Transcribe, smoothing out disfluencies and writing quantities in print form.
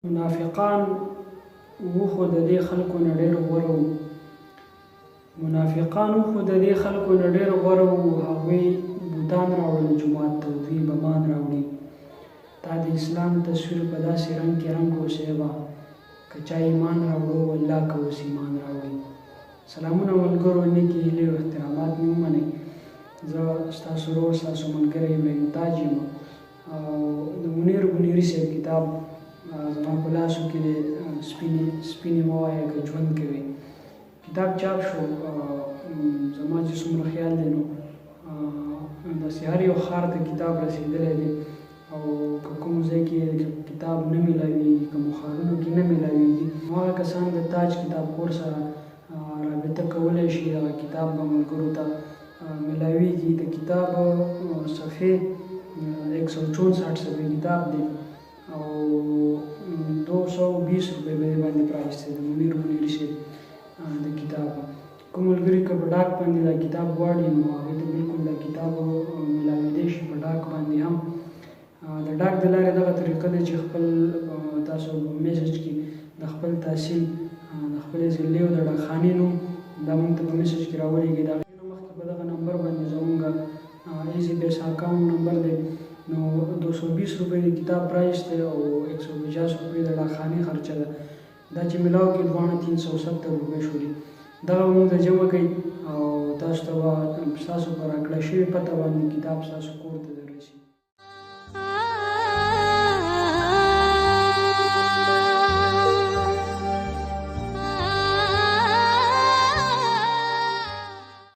منافقان وو خو د دې خلکو نه ډېر غوره وو. منافقان وو خو د دې خلکو نه ډېر غوره وو. هغوی بوتان راوړل جومات ته او دوی بمان راوړي. تا د اسلام تصویر په داسې رنګ کې رنګ کړو صیبه که چا ایمان راوړو والله که اوس ایمان راوړي. سلامونه ملګرو، نیکې هیلې او احترامات مې ومنئ. زه ستاسو ورور، ستاسو ملګری ابراهیم تاج یم او د منیر بونیري صاحب کتاب زما په لاسو کې دی، سپینې سپینې مه وایه که ژوند کوې. کتاب چاپ شو، زما چې څومره خیال دی نو داسې هر یو ښار ته کتاب رسېدلی دی او که کوم ځای کې کتاب نه میلاویږي، کومو ښارونو کې نه میلاویږي، نو هغه کسان د تاج کتاب کور سره رابطه کولی شي، دغه کتاب به ملګرو ته میلاویږي. د کتاب صفحې 164 صفحې کتاب دی او 220 روپۍ په دې باندې پرایس دی د منیر بونیري صاحب د کتاب. کوم ملګري که په ډاک باندې دا کتاب غواړي نو هغوی ته بالکل دا کتاب میلاوېدی شي په ډاک باندې هم. د ډاک د لارې دغه طریقه ده چې خپل تاسو په میسج کې د خپل تحصیل، د خپلې ضلعې او د ډاکخانې نوم دا موږ ته په میسج کې راولېږئ. د هغې نه مخکې په دغه نمبر باندې زمونږ ایزي پیسه اکاونټ نمبر دی. نو 220 روپۍ د کتاب پرایس دی او 150 روپۍ د ډاکخانې خرچه ده. دا چې ملاو کې دواړه 370 روپۍ شولې. دغه به موږ ته جمع کوي او تاسو ته به ستاسو په راکړه شوې پته باندې کتاب ستاسو کور ته دررسي.